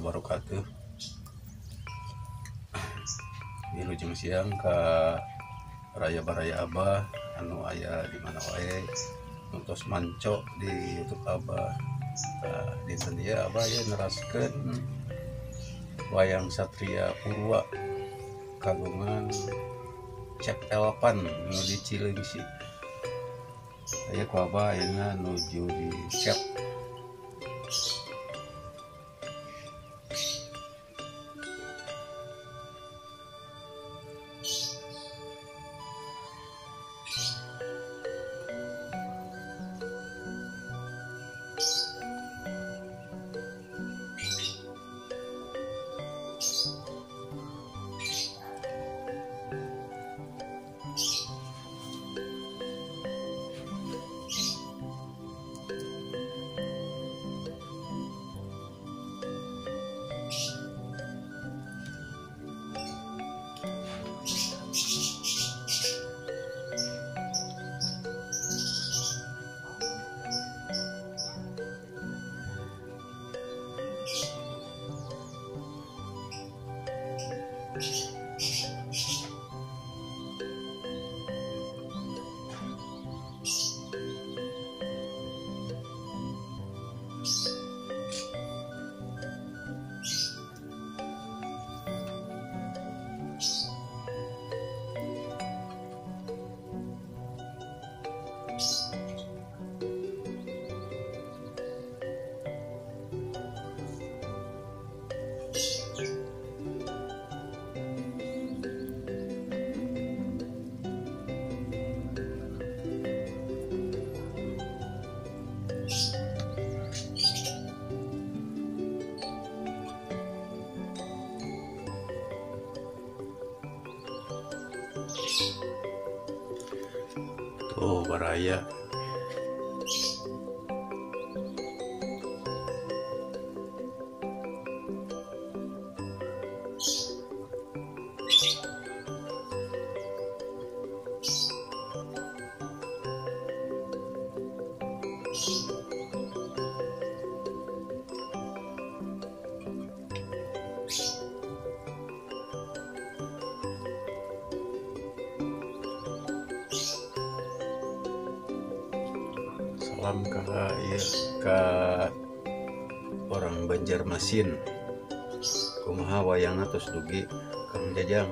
Wabarakatuh. Wilujeng siang ka raya baraya Abah anu aya di mana wae nu tos manco di YouTube Abah. Tah, dinten ieu Abah ieu neraskeun wayang Satria Purwa kagungan Cep Elpan nu di Cileungsi. Aya ku Abah ayeuna nuju di Cep. Tuh baraya. Salam ka ieu ka orang Banjarmasin. Kumaha wayangna tos dugi Kang Jajang.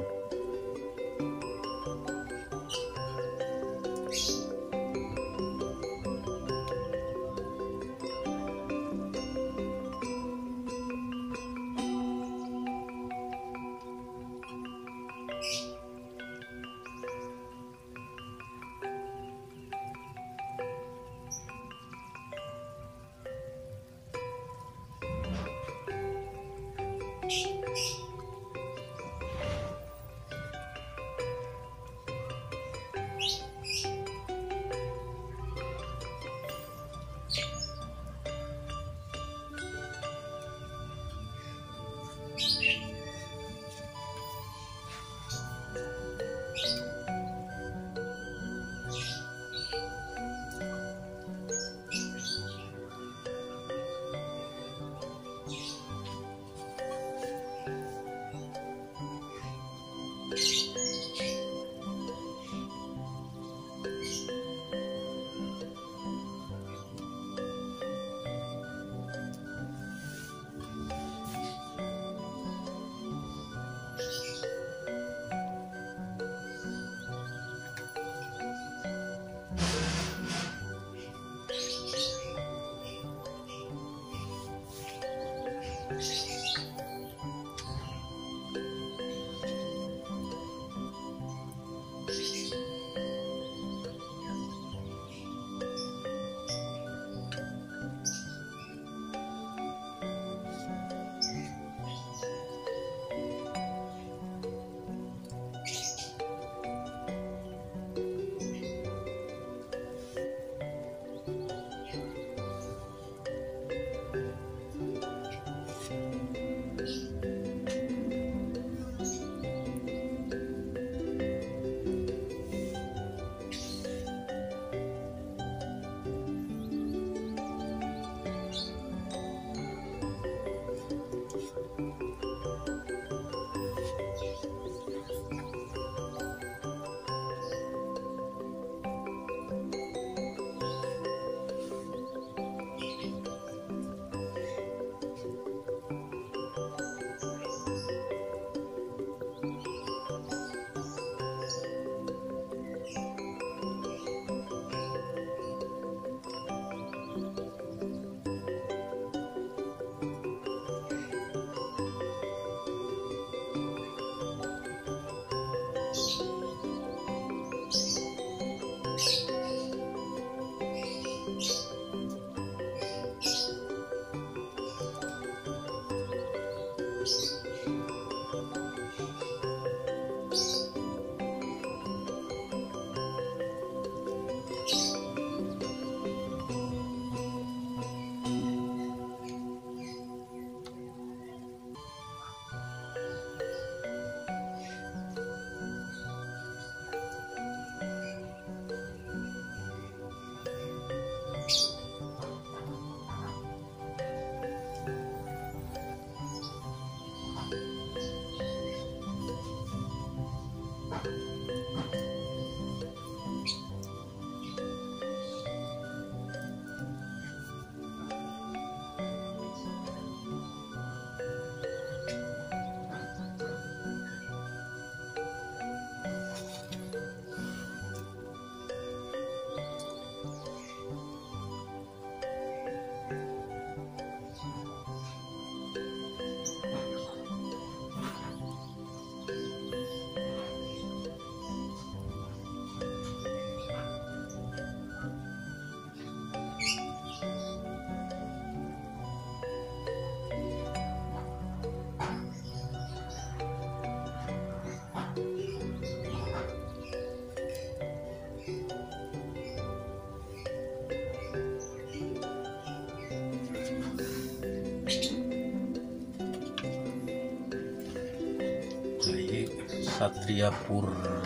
Satria Purwa,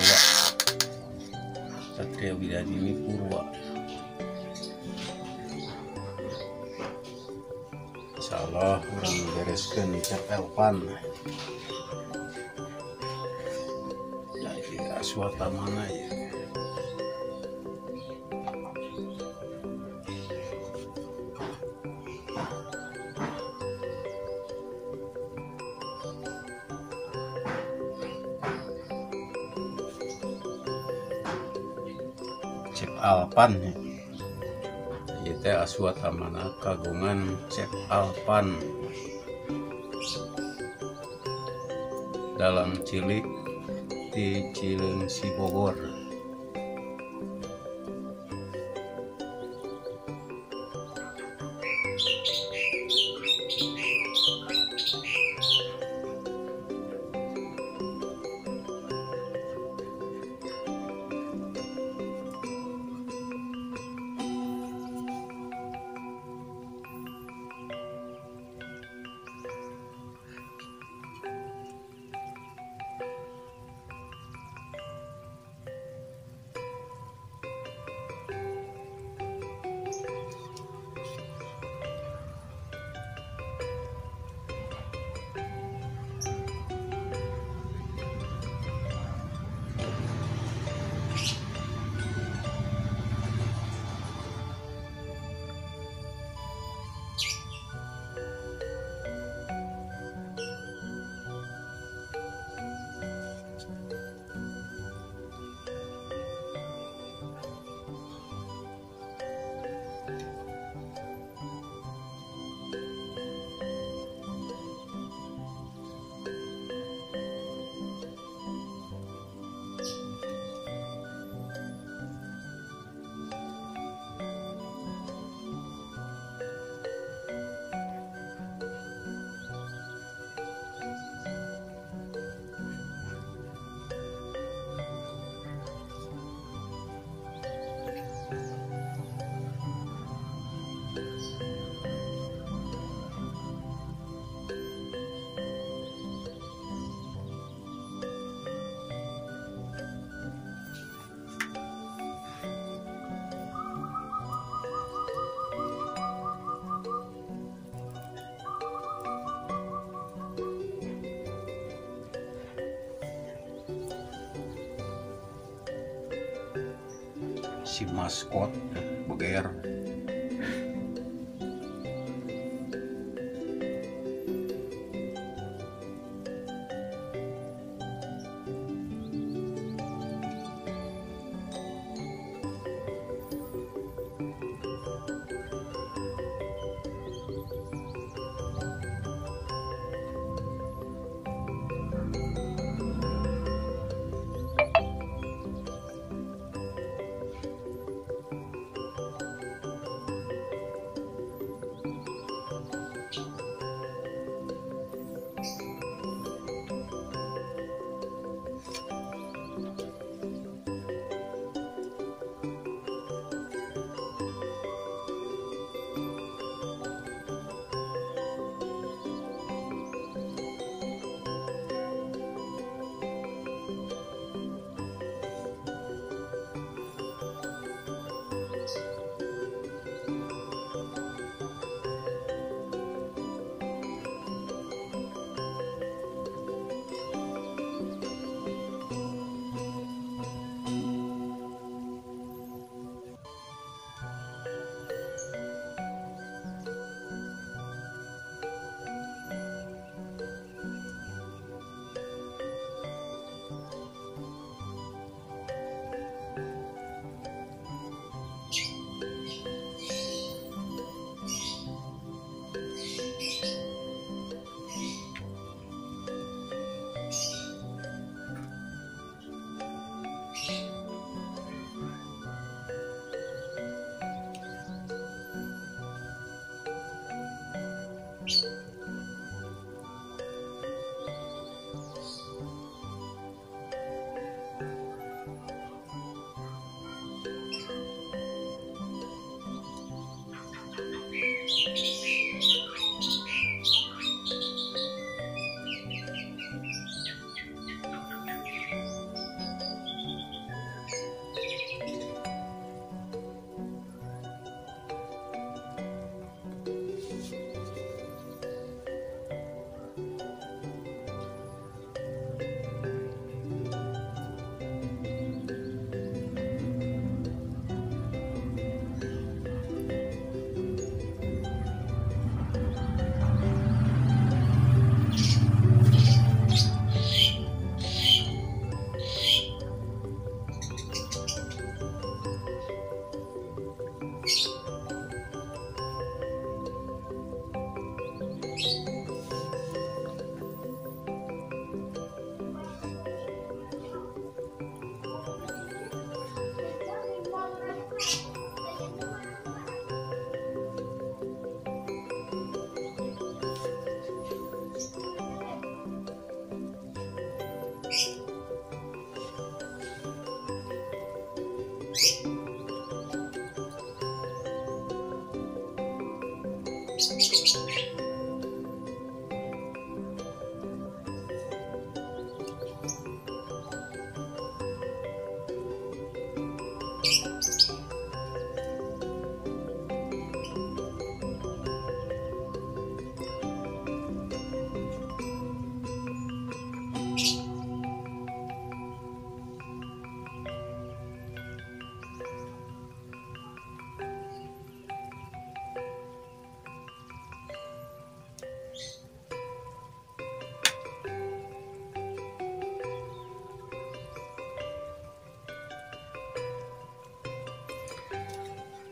Satria Widadini Purwa. Insyaallah urang bereskeun cat elpan. Ya, ieu aswatamana ya. Cep Alpan ya. Ieu teh aswatamana kagungan Cep Alpan dalam cilik di Cileungsi Bogor. Si maskot beger.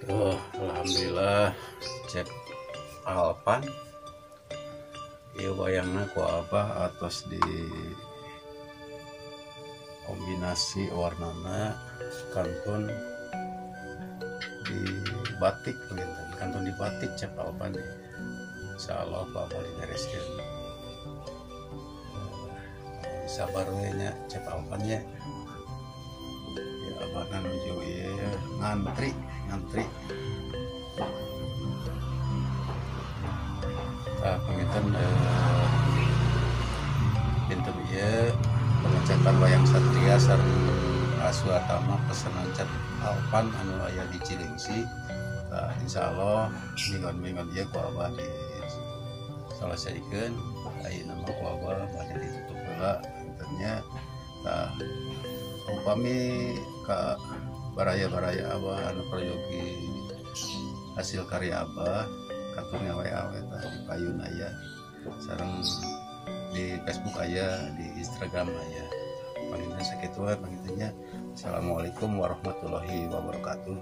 Tuh, alhamdulillah Cep Alpan ieu wayangna ku Abah atos di kombinasi warnana kantun di batik panginten, kantun di batik Cep Alpan nih. Insyaallah ku Abah dibereskeun. Sabar we nya Cep Alpan nya. Ya Abah nuju ieu ngantri, ngantri. Tah panginten dinten ieu pengecatan wayang satria sareng Aswatama pesanan Cep Alpan anu aya di Cileungsi. Tah insyaallah minggon-minggon ieu ku Abah diselesaikeun. Ayeuna mah ku Abah bade ditutup heula dintennya. Tah upami ka baraya-baraya Abah anu peryogi hasil karya Abah kantun WA we tah di payun aya, sareng di Facebook aya, di Instagram aya. Panginten sakitu we pangintennya. Assalamualaikum warahmatullahi wabarakatuh.